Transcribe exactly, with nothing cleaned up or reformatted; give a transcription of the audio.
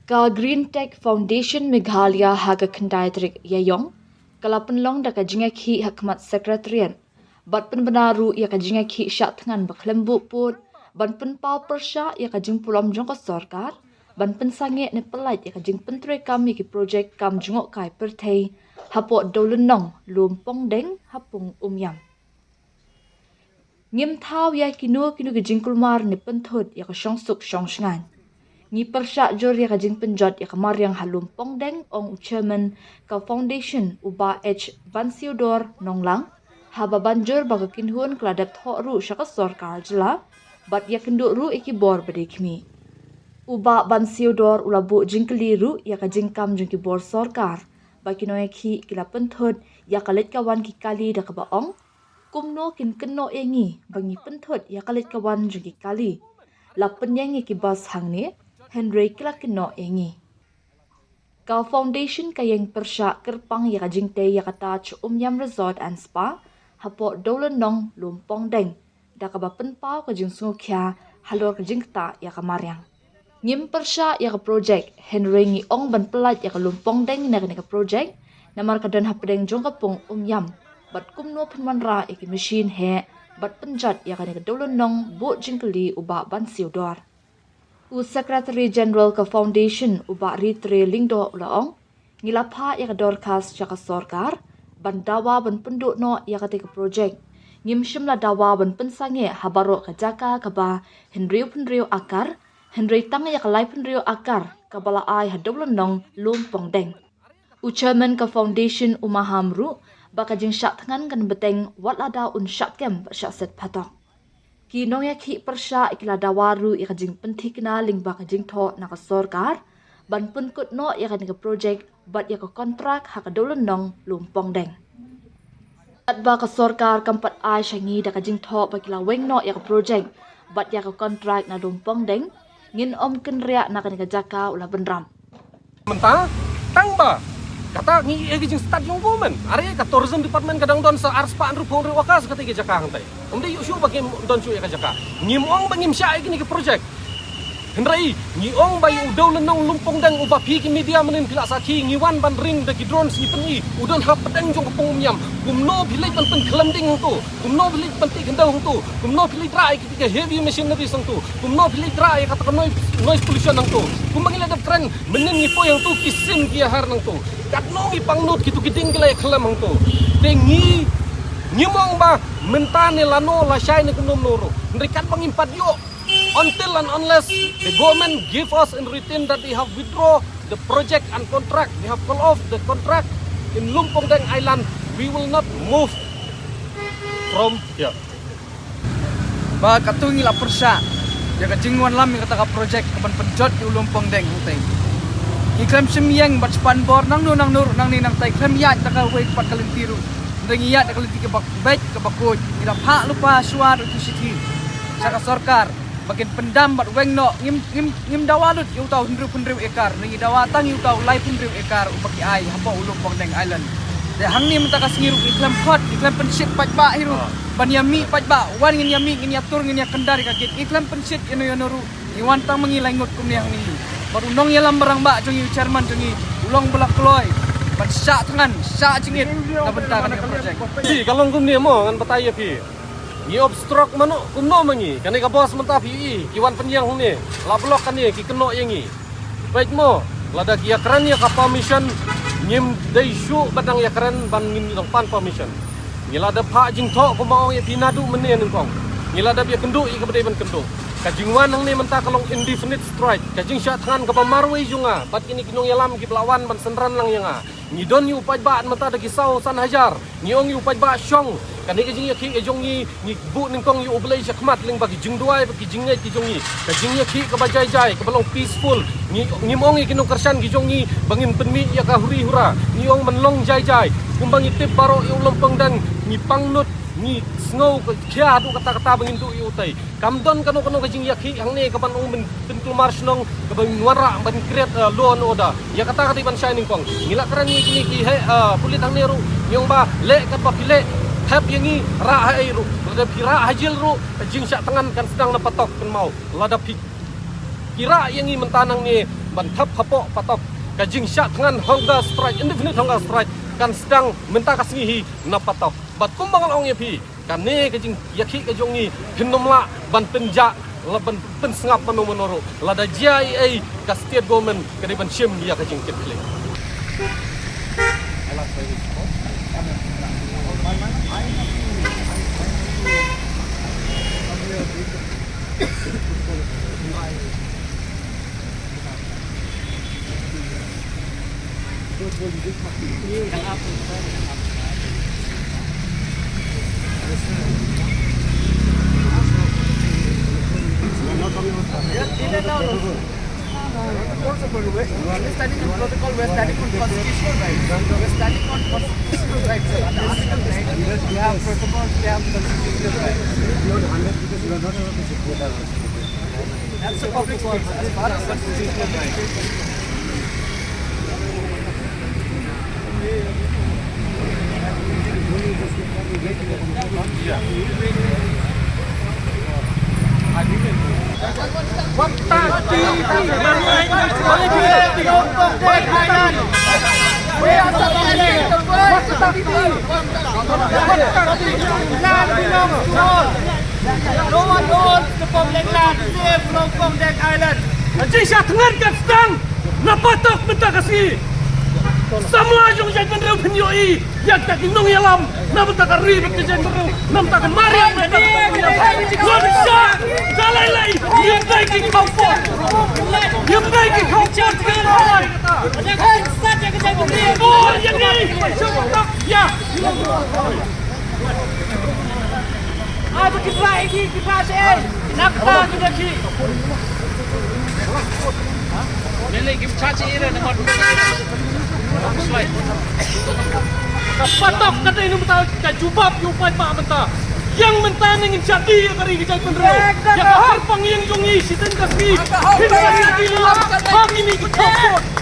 Ka Green Tech Foundation Meghalaya ha ka khyndai tarik Ïaïong ka la pynlong da ka jingïakhih ha khmat Secretariat bad pynbna ruh ïa ka jingïakhih shah thngan ba khlem buh pud ban pynpaw pyrshah ïa ka jingpulom jong ka sorkar ban pynsangeh ne pyllait ïa ka jingpyntreikam ïa ki projek kam jngohkai pyrthei hapoh Dowlynnong, Lum Pongdeng, ha Pung Umïam. Ngim thaw ïa kino kino ki jingkulmar ne pynthut ïa ka shongsuk shongshngaiñ. Ngi pyrshah jur ïa ka jingpynjot ïa ka mariang ha Lum Pongdeng, ong u Chairman ka Foundation, u Bah H Bansiodor Nonglang, haba ban jur ba ka kynhun ka la dep thoh ruh sha ka sorkar jylla bad ïakynduh ruh ïa ki bor ba dei khmih. U Bah Bansiodor u la buh jingkylli ruh ïa ka jingkam jong ki bor sorkar ba ki nongïakhih ki la pynthut ïa ka leit ka wan ki kali da kaba ong, kumno kin kynnoh ïa ngi ba ngi pynthut ïa ka leit ka wan jong ki kali? La pynïeng ïa ki bus hangne, hynrei ki la kynnoh ïa ngi. Ka Foundation ka ïeng pyrshah kyrpang ïa ka jingtei ïa ka Taj Umïam Resort and Spa hapoh Dowlynnong, Lum Pongdeng, da kaba pynpaw ka jingsngewkhia halor ka jingktah ïa ka mariang. Ngim pyrshah ïa ka projek, hynrei ngi ong ban pyllait ïa ka Lum Pongdeng na kane ka projek, namar ka don hapdeng jong ka Pung Umïam, bad kumno phin wanrah ïa ki machine heh bad pynjot ïa kane ka Dowlynnong, buh jingkylli u Bah Bansiodor. U Secretary General ka Foundation, u Bah Ritre Lyngdoh, u la ong, ngi la phah ïa ka dorkhas sha ka sorkar ban dawa ban pynduh noh ïa katei ka projek. Ngim shym la dawa ban pynsangeh ha baroh ka jaka kaba hynriewphew hynriew akar, hynrei tang ïa ka laiphew hynriew akar kaba la ai ha Dowlynnong, Lum Pongdeng. U Chairman ka Foundation u maham ruh ba ka jingshah thngan kan bteng wat lada un shah kem bad shah set phatok. Ki nongïakhih pyrshah ki la dawa ruh ïa ka jingpynthikna lyngba ka jingthoh na ka sorkar ban pynkut noh ïa kane ka projek bad ïa ka kontrak ha ka Dowlynnong, Lum Pongdeng. Katba ka sorkar kam pat ai sha ngi da ka jingthoh ba ki la weng noh ïa ka projek bad ïa ka kontrak na Lum Pongdeng, ngin ym kynriah na kane ka jaka, u la bynrap. Mynta tang ba kata ngi ïohi ka jingstad jong u man. Are ka Tourism Department ka dang don sa arspah hynriewphew hynriew akar sa katei ka jaka hangtai. Ym dei ïoh shuh ba kim don shuh ïa ka jaka. Ngim ong ba ngim shah ïa kine ki projek. Hynrei ngi ong ba ïa u Dowlynnong, Lum Pongdeng uba phi ki media mynnin phi la sakhi, ngi wan ban ring da ki drones ngi pyni u don hapdeng jong ka Pung Umïam. Kumno phi leit ban pynkhlem ding hangto? Kumno phi leit ban tih khyndew hangto? Kumno phi leit rah ïa ki, ki heavy machinery hangto? Kumno phi leit rah ïa kata ka noise, noise pollution hangto? Kumba ngi la dep kren mynnin ngi poi hangto, ki sim ki ïahar hangto. Katno ngi pangnud, kito ki dieng ki la ïakhlem hangto. Te ngi, ngim ong ba mynta ne lano, lashai ne kumno kumno ruh. Hynrei katba ngim pat ïoh, until and unless the government give us in written that they have withdraw the project and contract, they have call off the contract in Lum Pongdeng Island, we will not move from here. Ba katto ngi la pyrshah ïa ka jingwanlam ïa kata ka projek kaban pynjot ïa u Lum Pongdeng hangtei. Ngi khlem shym ïeng bad span bor nangno nangno ruh nangne nangtai, khlem ïaid da kawei pat ka lynti ruh. Hynrei ngi ïaid da ka lynti kaba beit kaba khuid. Ngi la phah lypa shuwa ruh ki shithi sha ka sorkar ba kin pyndam bad weng noh. Ngim, ngim, ngim dawa lut ïa uta u hynriew hynriew ekar, ngi dawa tang ïa uta u laiphew hynriew ekar uba ki ai hapoh u Lum Pongdeng Island. Te hangne mynta ka sngi ruh ngi khlem khot, ngi khlem pynshit paidbah hi ruh. Ah. Ban ïa mih paidbah, wan ngin ïa mih, ngin ïa tur, ngin ïa kyndar ïa ka gate, ngi khlem pynshit ïano ïano ruh. Ngi wan tang ma ngi lai ngut kumne hangne. Bad u nongïalam barangbah jong ngi, u chairman jong ngi, u long ba la kloi ban shah thngan, shah jingit na bynta kane ka projek. Phi, ka long kumne mo, ngan batai ïa phi. Ngi obstruct mano kumno ma ngi? Kane ka bos mynta phi i, ki wan pynïeng hangne, la block kane, ki kynnoh ïa ngi. Peit mo, lada ki ïakren ïa ka permission, ngim dei shuh ba dang ïakren ban ngin dang pan permission. Ngi la dep phah jingthoh kumba ong ïa phi naduh mynne nyngkong. Ngi la dep ïakynduh ïa kaba dei ban kynduh. Ka jingwan hangne mynta ka long indefinite strike, ka jingshah thngan kaba marwei jong nga bad kine ki nongïalam kiba la wan ban synran lang ïa nga. Ngi don ïa u paidbah mynta da ki saw san hajar. Ngi ong ïa u paidbah shong. Kane ka jingïakhih ka jong ngi, ngi buh nyngkong ïa U Blei shakhmat lyngba ki jingduwai bad ki jingngeit ki jong ngi. Ka jingïakhih kaba jai jai, kaba long peaceful. Ngi, ngim ong ïa ki nongkyrshan ki jong ngi ba ngin pynmih ïa ka huri hura. Ngi ong ban long jai jai. Kumba ngi tip baroh ïa u Lum Pongdeng, ngi pangnud, ngi sngew khia haduh katta katta ba ngin duh ïa utei. Kam don kano kano ka jingïakhih hangne kaban ong ban pynkulmar shnong, kaban wanrah ban create, uh, law and order. Ïa kata ka dei ban shai nyngkong. Ngi la kren ïa kine ki heh, uh, pulit hangne ruh, ngi ong ba leh katba phi leh, thep ïa ngi, rah haei ruh. Lada phi rah ha jel ruh, ka jingshah thngan kan sdang na patok kynmaw. Lada phi, ki rah ïa ngi mynta nangne, Ban thep hapoh Patok, ka jingshah thngan hunger strike, indefinite hunger strike, kan sdang mynta ka sngi hi na Patok. Bad kumba nga la ong ïa phi, kane ka jingïakhih ka jong ngi, ngin ym lah ban pynjah, la ban pynsngap mano mano ruh. Lada jia ei ei, ka state government ka dei ban shim ïa ka jingkitkhlieh. We're standing on protocol, we're standing on constitutional rights. We're standing on constitutional rights, sir. Under Article nine, we have protocols, we have constitutional rights. That's a public speech. As far as constitutional rights, no one owns the public land, save Longpong Dek Island. Ka jingshah thngan kan sdang na Patok mynta ka sngi. Samla jong jaitbynriew phin ïohi ïa kita ki nongïalam na bynta ka ri bad ka jaitbynriew, na bynta ka mariang, na bynta ka mariang. Ngan shah da lai lai, ïa dei ki khawpot, ïa dei ki khawpot ki lai. Bor ïa ngi, ïa. Ai ba ki phah ïa ki, ki phah sha ei. Nangta ki da ki. Lele ki phah sha ei re na mat. Ka Patok ka dei na mynta ka jubab ïa u paidbah mynta. Ïa mynta ne ngin shah die ïa ka ri ka jaitbynriew. Ïa ka kyrpang ïing jong ngi shisien ka sngi. Ngin shah die ïa ka ri ka jaitbynriew.